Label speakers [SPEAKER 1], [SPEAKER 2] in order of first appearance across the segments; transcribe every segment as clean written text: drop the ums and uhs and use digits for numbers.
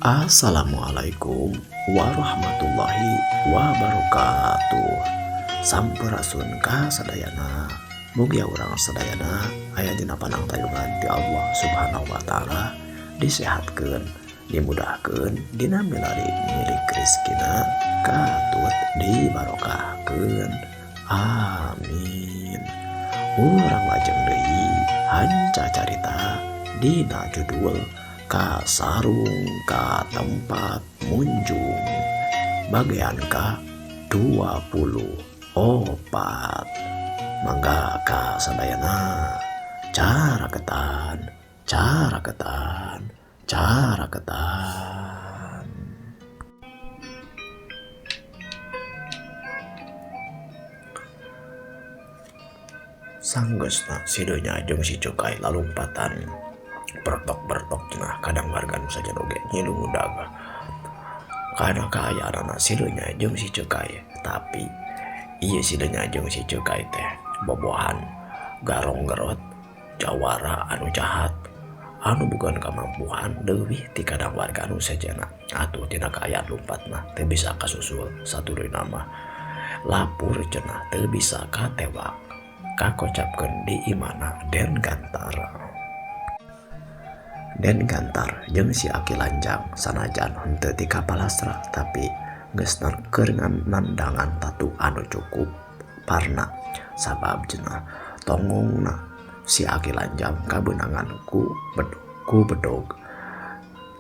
[SPEAKER 1] Assalamualaikum warahmatullahi wabarakatuh. Sampurasun ka sadayana. Mugia urang sadayana aya dina panangtayungan ti Allah Subhanahu wa taala, disehatkeun, dimudahkeun dina milari milik rezekina, katut dibarokahkeun. Amin. Urang lajeng deui hanca carita dina judul Kasarung ka tempat munjung bagian ka 24. Mangga ka sadayana, caraketan caraketan caraketan. Sanggeusna si Deunya jeung si Cukai lalumpatan bertok-bertok cenah kadang warga nu sajen oge ngilu ngudag kana kaayaanana si Deunya jeung si Cukai. Tapi ieu si Deunya jeung si Cukai teh bobohan garong gerot jawara anu jahat anu boga kamampuan leuwih ti kadang warga nu sejenna. Atuh tina kaayaan lumpatna teu bisa kasusul, satuluyna mah lapur cenah teu bisa katewak, kakocapkeun di imahna Den Gantar. Den Gantar jeung si Aki Lanjang sanajan henteu ti kapalastra, tapi geus keur nandangan tatu anu cukup parna, sabab cenah tonggongna si Aki Lanjang kabeunangan ku bedog.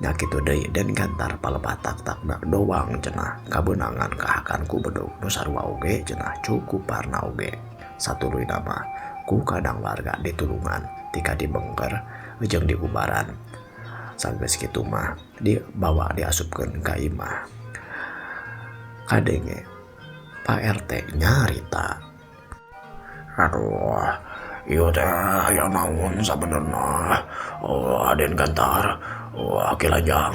[SPEAKER 1] Nya kitu deui Den Gantar palebah taktakna doang cenah kabeunangan kahakan ku bedog nu sarua oge cenah cukup parna oge. Satuluyna mah ku kadang warga ditulungan tika dibengker jeung diubaran. Sanggeus kitu mah dibawa diasupkeun ka imah. Kadenge Pak RT nyarita, "Aduh, ieu teh aya naon sabenerna? Oh, Den Gantar, oh, Aki Lanjang,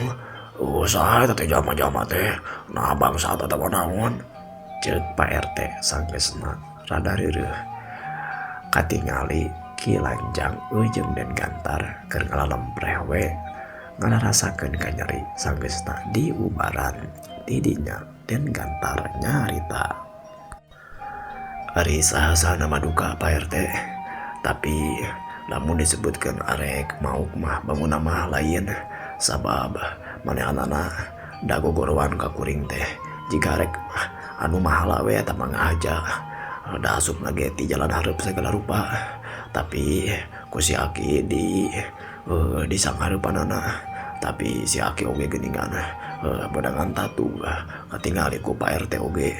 [SPEAKER 1] oh, saha eta teh jalma-jalma teh? Nah, bangsat atawa naon?" Ceuk Pak RT sanggeusna rada reureuh katingali Ki Lanjang jeung Den Gantar keur ngalalempreh we ngararasakeun kanyeri sanggeusna diubaran. Tidinya Den Gantar nyarita, "Ari saha-saha mah duka, Pak RT, tapi lamun disebutkeun arek mauk mah bangunna mah lain, sabab manehanana da gogorowan ka kuring teh jiga arek anu mahala we eta mah ngahaja da asupna ge ti jalan hareup segala rupa, tapi ku si Aki di sanghareupanana, tapi si Aki oge geuningan beunangan tatu katingali ku Pak RT oge."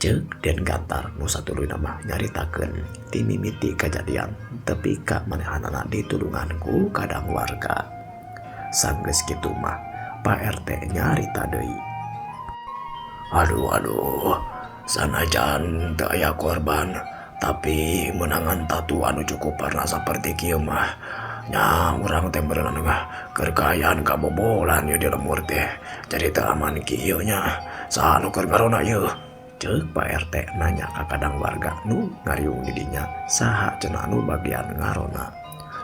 [SPEAKER 1] Ceuk Den Gantar nu satuluyna mah nyaritakeun ti mimiti kajadian tepi ka manehanana ditulungan ku kadang warga. Sanggeus kitu mah Pak RT nyarita deui, "Aduh aduh, sanajan teu aya korban, tapi meunangan tatu anu cukup parna saperti kieu mah nya urang teh meureunana keur kaayaan kabobolan ieu di lembur teh, jadi teu aman kieu nya. Saha nu keur ngarona ieu?" Ceuk Pak RT nanya ka kadang warga nu ngariung di dinya, saha cenah anu bagian ngarona.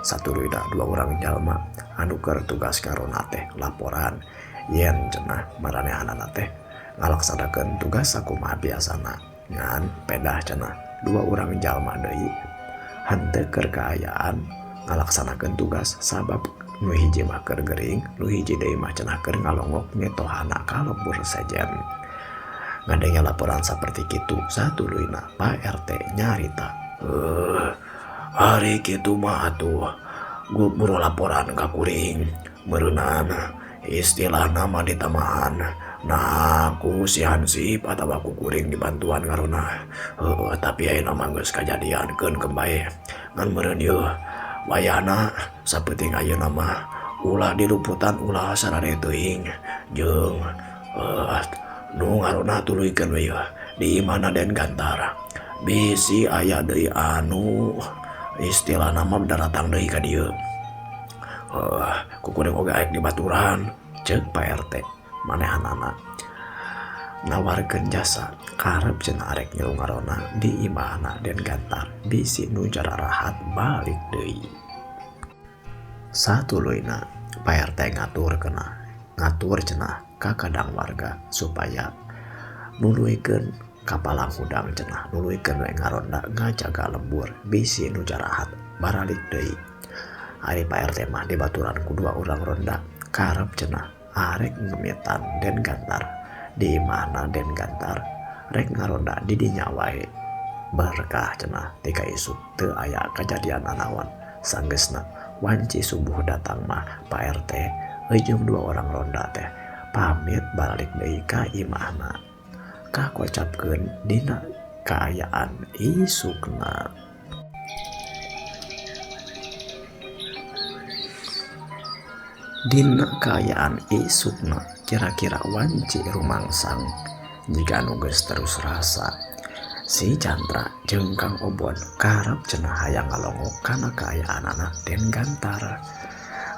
[SPEAKER 1] Satuluyna dua urang jalma anu keur tugas ngarona teh laporan yen cenah maranehanana teh ngalaksanakeun tugas sakumaha biasana, ngan pedah cenah dua urang jalma deui henteu keur kaayaan ngalaksanakeun tugas, sabab nu hiji mah keur gering, nu hiji deui mah cenah keur ngalongok ngetohana ka lembur sejen. Ngadenge laporan saperti kitu satuluyna Pak RT nyarita, "Ari kitu mah atuh buru laporan ka kuring, meureunan istilahna mah ditamahan nah ku si Hansip atawa ku kuring dibantuan ngarona. Heuh, tapi ayeuna mah geus kajadian, keun bae ngan meureun ieu wayahna sapeuting ayeuna mah ulah diluputan, ulah sarare teuing jeung nu ngarona tuluykeun we ieu di imahna Den Gantar, bisi aya deui anu istilahna mah daratang deui ka dieu. Ku kuring oge arek dibaturan." Ceuk Pak RT manehanana nawarkeun jasa karep cenah arek ngilu ngarona di imahna Den Gantar, bisi nu jararahat balik deui. Satuluyna Pak RT ngatur kena Ngatur cenah ka kadang warga supaya nuluykeun kapalang hudang cenah nuluykeun we ngaronda ngajaga lembur bisi nu jarahat baralik deui. Ari Pak RT mah dibaturan ku dua urang ronda karep cenah arek ngemitan Den Gantar di imahna Den Gantar rek ngaronda di dinya wae. Berkah cenah tika isuk teu aya kajadian nanaon. Sanggeusna wanci subuh datang mah Pak RT jeung dua orang ronda teh pamit balik deui ka imahna. Kakocapkeun dina kaayaan isukna. Dina kaayaan isukna kira-kira wanci rumangsang jiga nu geus terus rasa. Si Chandra jeung Kang Obon karep cenah hayang ngalongok kana kaayaanana Den Gantar.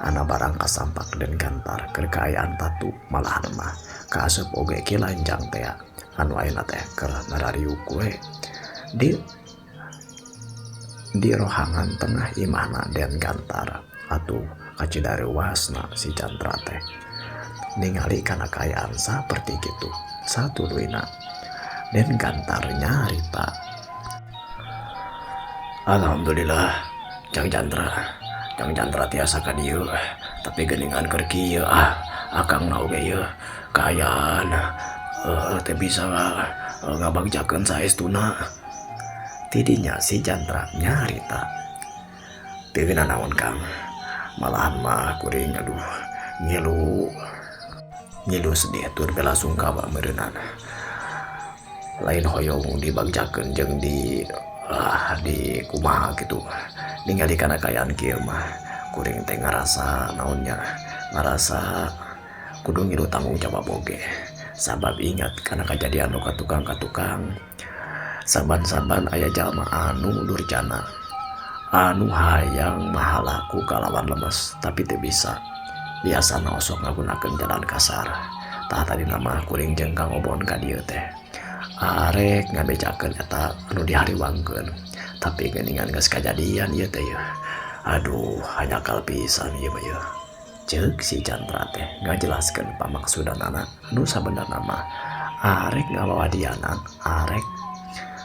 [SPEAKER 1] Ana barang kasampak Den Gantar keur kaayaan tatu malahan mah kaasup oge ki lanjang tea anu ayeuna teh keur ngarariuk we di rohangan tengah imahna Den Gantar. Atuh kacidareuwasna si Chandra teh ningali kana kaayaan saperti kitu satuluyna Den Gantar nyarita. Alhamdulillah Jang Chandra, Jang Chandra tiasa ka dieu tapi geuningan keur kieu ah akangna oge ieu kaayaan teu bisa ngabagjakeun saestuna. Tidinya si Chandra nyarita. Teu nanaon Kang, malahan mah kuring aduh ngilu ngilu sedih tur belasungkawa meureunana. Lain hoyong dibagjakeun jeung di kumaha kitu. Ningali kana kaayaan kieu mah kuring teh ngarasa naonnya, ngarasa kudu ngilu tanggung jawab oge. Sabab ingat kana kajadian nu katukang-katukang saban-saban aya jalma anu durjana anu hayang mahalaku kalawan lemes tapi teu bisa. Biasana osok ngagunakeun jalan kasar. Tah tadina mah kuring jeung Kang Obon ka dieu teh arek ngabejakeun eta anu dihariwangkeun tapi geuningan geus kajadian ieu teh yeuh. Aduh hanyakal pisan ieu mah yeuh. Ceuk si Chandra teh ngajelaskeun pamaksudanana anu sabenerna mah arek ngawawadianan arek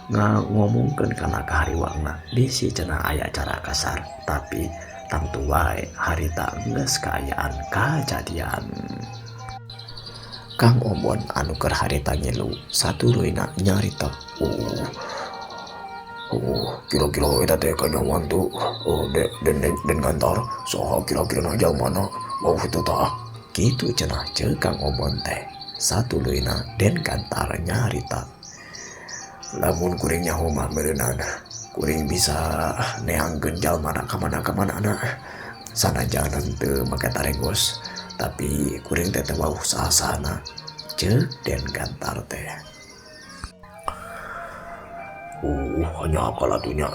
[SPEAKER 1] ngomongkeun kana kahariwangna bisi cenah aya cara kasar tapi tangtu wae harita geus kaayaan kajadian. Kang Obon anu keur harita ngilu satuluyna nyarita.
[SPEAKER 2] Kira-kira eta teh kanyawan tuh Den Gantar saha kira-kira na jalmana wau kitu tah.
[SPEAKER 1] Kitu cenah ceuk Kang Obon teh satuluyna Den Gantar nyarita.
[SPEAKER 2] Lamun kuring nyaho mah meureunana kuring bisa neangkeun jalmana ka mana-kamana sanajan henteu make taregos tapi kuring teh teu wauh saha-sahana.
[SPEAKER 1] Ceuk Den Gantar teh.
[SPEAKER 2] Hanya akal atunya.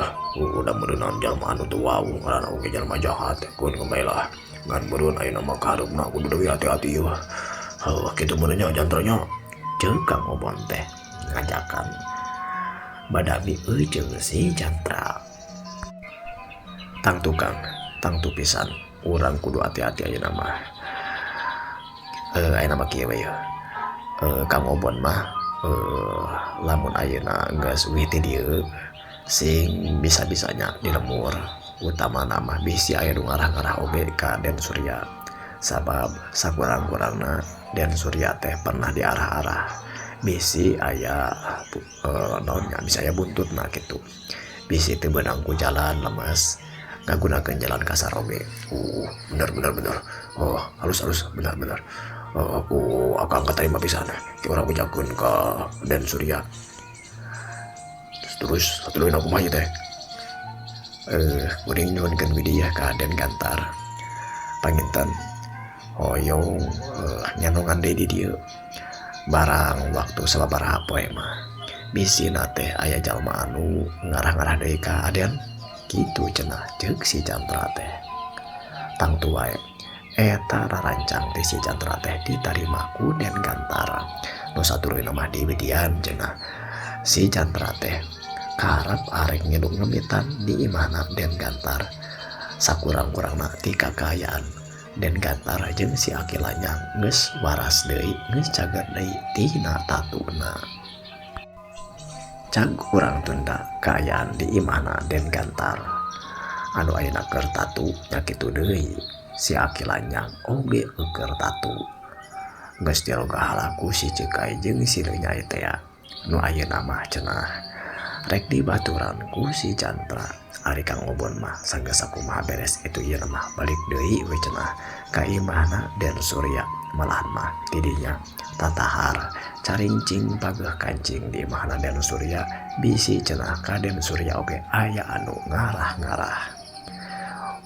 [SPEAKER 2] Da meureunana jalma anu teu wauh ngaranna oge jalma jahat keun bae lah. Ngan meureun ayeuna mah kahareupna kudu leuwih hati-hati ieu. Heuh kitu meureun nya jantranya.
[SPEAKER 1] Ceuk Kang Obon teh ngajakan badami jeung si Chandra. Tangtu Kang, tangtu pisan urang kudu hati-hati ayeuna mah. Ayeuna mah kieu we yeuh. Kang Obon mah lamun ayeuna geus uih ti dieu sing bisa-bisanya di lemur utamana mah bisi aya nu ngarah-ngarah oge ka Den Surya. Sabab sakurang-kurangna Den Surya teh pernah diarah-arah bisi aya naonnya bisi aya buntutna kitu. Bisi teu beunang ku jalan lemes ngagunakeun jalan kasar oge.
[SPEAKER 2] Bener bener bener. Oh, halus-halus bener bener. Aku akang katarima pisan ki urang bejakeun ka Den Surya. Terus satuluyna kumaha ieu teh?
[SPEAKER 1] Kuring nyuhunkeun widiah ka Den Gantar. Panginten hoyong nyanongan deui di dieu. Barang waktu sababaraha poe mah bisina teh aya jalma anu ngarah-ngarah deui ka Aden. Kitu cenah ceuk si Chandra teh. Tangtu wae eta rarancang teh si Chandra teh ditarima ku Den Gantar. Nu satuluyna mah diwidian cenah si Chandra teh karep arek ngilu ngemitan di imahna Den Gantar. Sakurang-kurangna ti kakayaan Den Gantar jeung si Aki Lanyang geus waras deui, geus cager deui tina tatuna. Cag urang tunda kaayaan di imahna Den Gantar anu ayeuna keur tatu nya kitu deui si Aki Lanyang oge keur tatu. Geus diroga ku si Cekai jeung si Lenyai teh nu ayeuna mah cenah rek dibaturan ku si Cantra. Ari Kang Obon mah sanggeus sakumaha beres itu ieu mah balik deui we cenah ka imahna Den Surya. Malahan mah tidinya tatahar carincing pageuh kancing di imahna Den Surya, bisi cenah ka Den Surya oge aya anu ngarah-ngarah.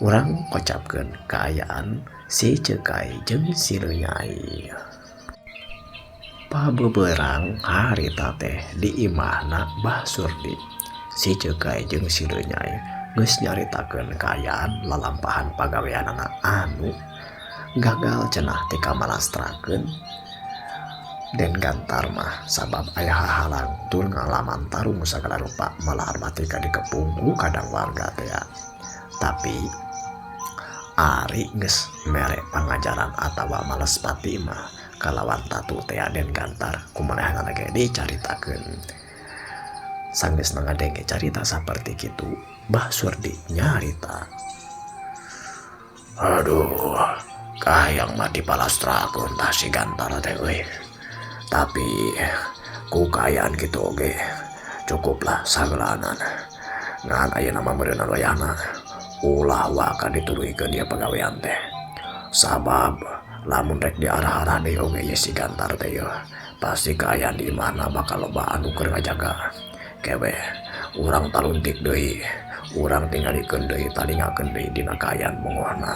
[SPEAKER 1] Urang kocapkeun kaayaan si Cekai jeung si Lenyai. Pabeberang harita teh di imahna Bah Surdi, si Cekai jeung si Lenyai geus nyaritakeun kaayaan lalampahan pagaweanana anu gagal cenah tika malastrakeun Den Gantar mah sabab aya hahalang tur ngalaman tarung sagala rupa malahan mati ka dikepung ku kadang warga teh. Tapi ari geus mere pangajaran atawa malespati mah kalawan tatu teh Den Gantar kumanehanana ge dicaritakeun. Sanggeus ngadenge carita saperti kitu, Bah Surdi nyarita,
[SPEAKER 2] aduh, kahayang mah dipalastrakeun tah si Gantar teh euy. Tapi ku kaayaan kitu oge cukuplah sagalanan. Ngan ayeuna mah meureunna wayahna ulah waka dituluykeun ieu pagawean teh. Sabab lamun rek diarah-arah deui oge ye si Gantar teh yeuh, pasti kaayaan di imahna bakal loba anu keur ngajaga. Kewe urang taluntik deui, urang tingalikeun deui, talingakeun deui dina kaayaan bongohna.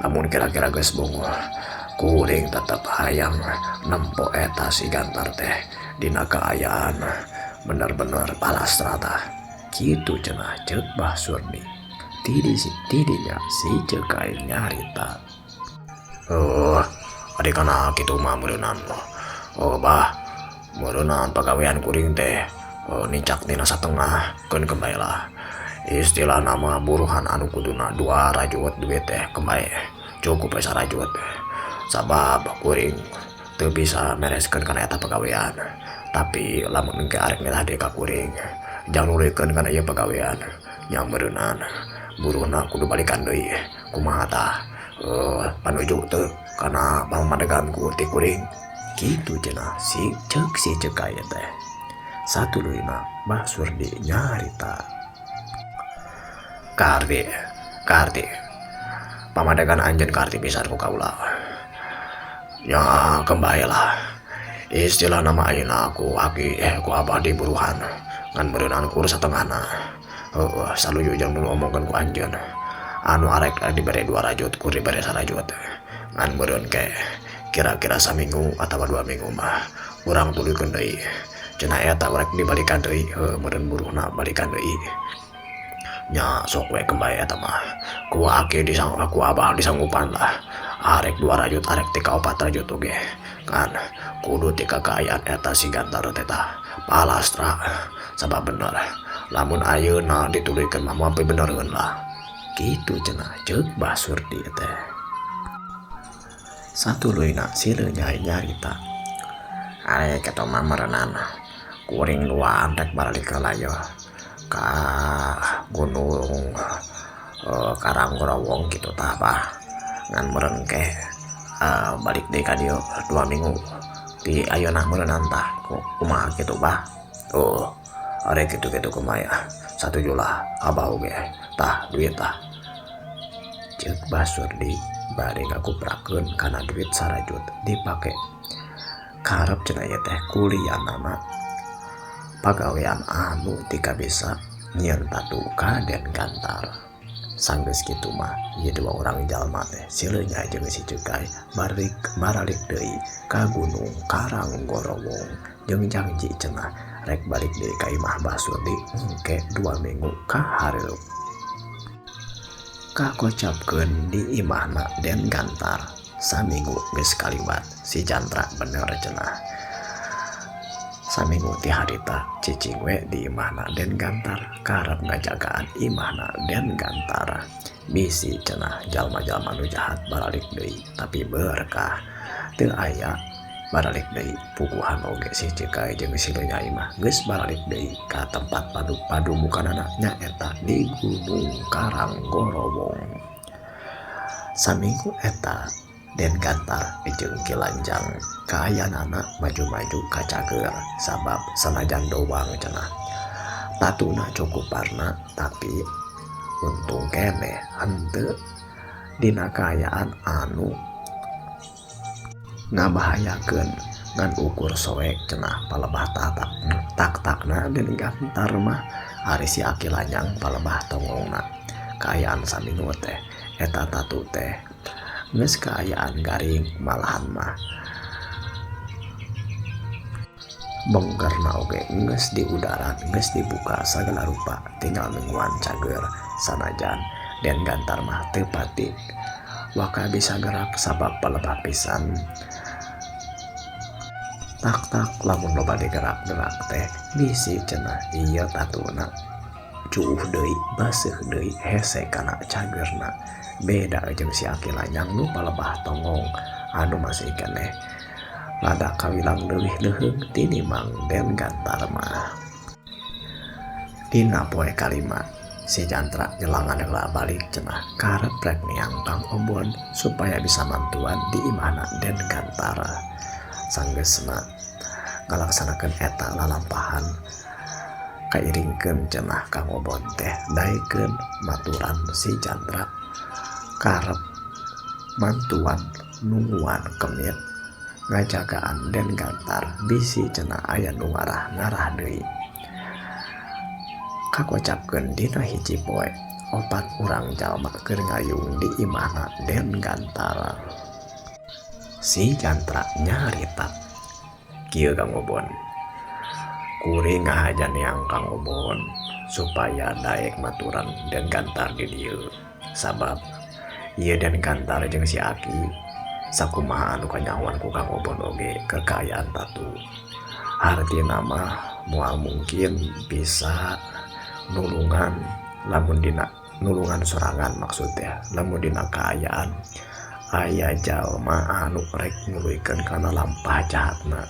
[SPEAKER 2] Lamun kira-kira geus bongoh, kuring tetep hayang nempo eta si Gantar teh dina kaayaan bener-bener palastra tah.
[SPEAKER 1] Kitu cenah ceuk Bah Surdi. Tidinya si Cekai nyarita.
[SPEAKER 2] Oh, ari kana kitu mah meureunnan. Oh bah, meureunnan pagawean kuring teh nincak tina satengah keun kembali lah. Istilah nama buruhan anu kuduna 2 rajut duit teh kembali cukup we sarajut. Sabab kuring teu bisa mereskeun kana eta pagawean. Tapi lamun engke arek ngelah deui ka kuring, jang nuluykeun kana ieu pagawean. Nya meureunnan buruhna kudu balikan deui. Kumaha tah? Panuju teu kana pamadegan ku ti kuring.
[SPEAKER 1] Kitu cenah si ceuk si Cekai teh. Satuluyna Bah Surdi nyarita,
[SPEAKER 2] Karti, Karti, pamadegan anjeun Karti pisan ku kaula. Ya kembalilah. Istilah nama ayeuna ku aki ku abah di buruhan ngan meureunnan kur satengahna. Heueuh, saluyu jeung nu omongkeun ku anjeun. Anu arek dibere 2 rajut kur dibere sarajut. Ngan meureun ke kira-kira saminggu atawa 2 minggu mah urang tuluykeun deui. Cenah eta rek dibalikan deui, heuh meureun buruhna balikan deui. Nya sok we kembali eta mah. Ku aki disang ku abah disanggupan lah. Arek 2 rajut arek 3 4 rajut oge. Kan kudu tika kaayaan eta si Gantar teh tah palastra sabab bener. Lamun ayeuna dituluykeun mah moal benereun lah.
[SPEAKER 1] Kitu cenah ceuk Bah Surdi teh. Satuluyna si Lenyai nyarita,
[SPEAKER 2] Ari kitu mah meureunnan kuring duaan rek balik heula yeuh ka gunung Karanggorowong kitu tah bah. Ngan meureun ke balik deui ka dieu 2 minggu di ayeuna meureunnan tah kumaha kitu bah. Oh, ari kitu-kitu kumaha satuju lah abah oge tah duit tah.
[SPEAKER 1] Ceuk Bah Surdi bari ngakuprakeun kana duit sarajut dipake karep cenah ieu teh kulianana pagawean anu tika bisa nyieun tatu ka Den Gantar. Sanggeus kitu mah ieu dua urang jalma teh si Lenyai jeung si Cekai baralik deui ka gunung Karanggorowong jeung janji cenah rek balik deui ka imah Bah Surdi engke 2 minggu ka hareup. Kakocapkeun di imahna Den Gantar saminggu geus kaliwat si Cantra bener cenah. Saminggu ti harita cicing we di imahna Den Gantar karep ngajagaan imahna Den Gantar. Bisi cenah jalma-jalma nu jahat baralik deui, tapi berkah teu aya baralik deui. Puguhan oge si Cekay jeung si Nyai mah geus baralik deui ka tempat padumukanana, nyaeta di Gunung Karanggorowong. Saminggu eta Den Gantar jeung Ki Lanjang kaayaanana maju-maju ka cager, sabab sanajan dowang cenah tatuna cukup parna, tapi untung keneh henteu dina kaayaan anu ngabahayakeun ngan ukur soek cenah palebah tatak tak-takna Den Gantar mah, ari si Aki Lanjang palebah tongongna. Kaayaan saminggu teh eta tatu teh geus kaayaan garing, malahan mah bengkerna oge geus di udara, geus dibuka sagala rupa, tinggal nungguan cager. Sanajan Den Gantar mah teu pati waka bisa gerak sabab palebah pisan tak-tak lamun loba digerak-gerak teh bisi cenah ieu tatuna cuuh deui, baseuh deui, hese kana cagerna. Beda jeung si Aki Lanjang nu palebah tongong anu masih keneh rada kawilang leuwih leuheung tinimbang Den Gantar mah. Dina poe kalima si Jantra nyelangan heula balik cenah karep rek niang Kang Obon supaya bisa mantuan di imahna Den Gantar. Sanggeusna ngalaksanakeun eta lalampahan kairingkeun cenah Kang Obon teh daekeun maturan si Jantra karep mantuan nungguan kemit ngajagaan Den Gantar bisi cenah aya nu ngarah-ngarah deui. Kakocapkeun dina hiji poe opat urang jalma keur ngayung di imahna Den Gantar. Si Jantra nyarita, kieu Kang Obon, kuring ngahaja neang Kang Obon supaya daek maturan Den Gantar di dieu, sabab ieu Den Gantar jeung si Aki sakumaha anu kanyahoan ku Kang Obon oge kekayaan tatu. Hartina mah moal mungkin bisa nulungan lamun dina nulungan sorangan, maksudnya lamun dina kaayaan aya jalma anu rek nuluykeun kana lampah jahatna.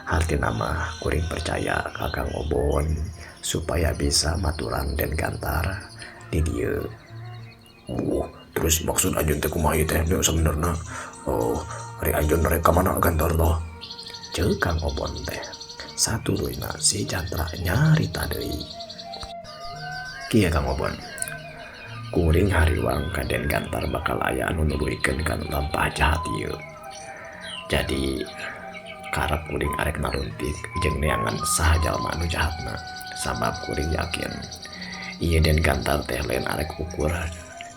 [SPEAKER 1] Hartina mah kuring percaya ka Kang Obon supaya bisa maturan Den Gantar di dieu.
[SPEAKER 2] Terus maksud anjeun teh kumaha ieu teh sebenarna? Oh, ari anjeun rek ka mana Gantar tah?
[SPEAKER 1] Ceuk Kang Obon teh. Satuluyna si Jantra nyarita deui. Kieu Kang Obon, kuring hariwang ka Den Gantar bakal aya anu nuluykeun kana lampah jahat ieu. Jadi karep kuring arek naruntik jeung neangan saha jalma anu jahatna, sabab kuring yakin ieu Den Gantar teh lain arek ukur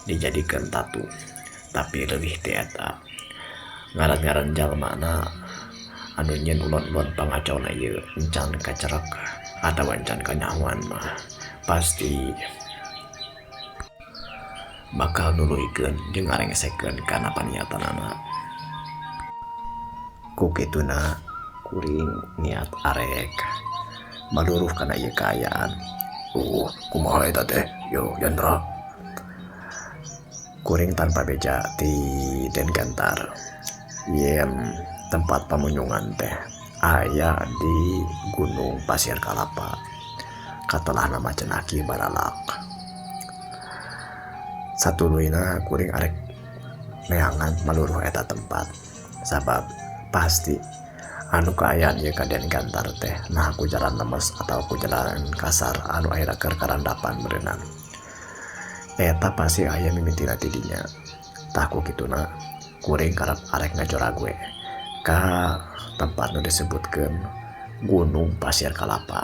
[SPEAKER 1] dijadikeun tatu, tapi leuwih ti eta. Ngaran-ngaran jalmana anu nyeun ulon-ulon pangacona ieu encan kacerek atawa encan kanyahoan mah pasti bakal nuluykeun jeung ngarengsekeun kana paniatanana. Ku kituna kuring niat arek maluruh kana ieu kaayaan.
[SPEAKER 2] Kumaha eta teh yo Jantra?
[SPEAKER 1] Kuring tanpa beja ti Den Gantar yen tempat pamunyungan teh aya di Gunung Pasir Kalapa, katelah nama cenah Ki Baralak. Satuluyna kuring arek neangan maluruh eta tempat, sabab pasti anu kaayaan ieu ka Den Gantar teh nah ku jalan lemes atau ku jalan kasar anu akhirna keur karandapan berenang. Eta pasti aya mimitina ti dinya. Tah ku kituna kuring karep arek ngajora gue ka tempat nu disebutkeun Gunung Pasir Kalapa.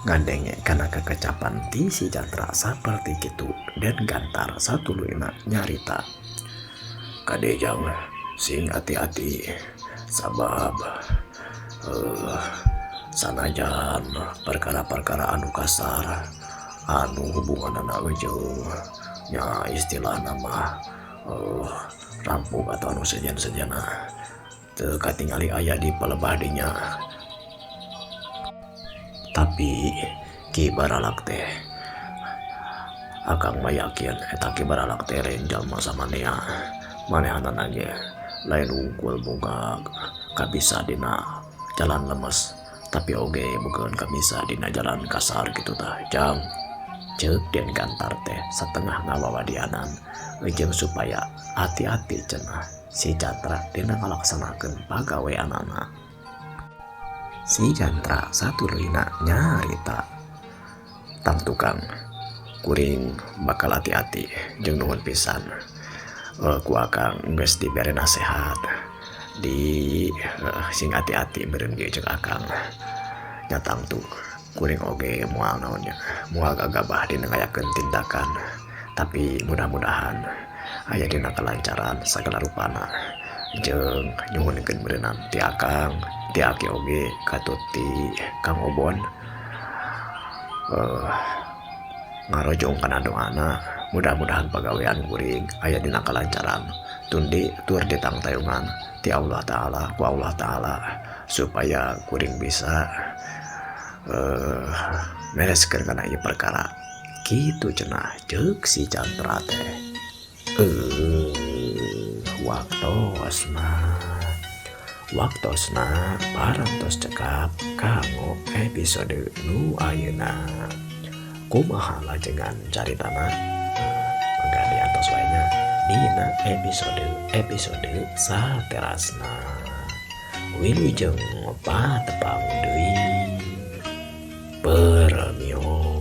[SPEAKER 1] Ngadenge kana kekecapan ti si Jantra saperti kitu, Den Gantar satuluyna nyarita,
[SPEAKER 2] kade jang sing hati-hati sabab sanajan perkara-perkara anu kasar anu hubunganana jeung nya istilahna mah rampok atau anu sejen-sejena teu katingali aya di palebah dinya. Tapi Ki Baralak teh
[SPEAKER 1] Akang mah yakin eta Ki Baralak teh lain jalma samanea. Manehanana ge lain wungkul boga kabisa dina jalan lemes tapi oge boga kabisa dina jalan kasar kitu tah Jang. Ceuk Den Gantar teh satengah ngawawadianan jeung supaya hati-hati cenah si Jantra dina ngalaksanakeun pagaweanana. Si Jantra satuluyna nyarita tang tukang kuring bakal hati-hati jeung nuhun pisan ku akang geus dibere nasehat di sing hati-hati meureun ge jeung akang nya tangtu kuring oge moal naon nya moal gagabah dina ngayakeun tindakan tapi mudah-mudahan aya dina kelancaran sagala rupana jeung nyuhunkeun meureunnan ti akang ti aki oge katut ti Kang Obon ngarojong kana doana mudah-mudahan pagawean kuring aya dina kelancaran tundi tur ditangtayungan ti Allah Ta'ala ku Allah Ta'ala supaya kuring bisa mereskeun kana ieu perkara kitu cenah ceuk si Jantra teh. Waktosna parantos cekap kanggo episode nu ayeuna. Kumaha lajengan caritana? Mangga diantos wae nya dina episode saterasna. Wilujeng patepang deui. Permios.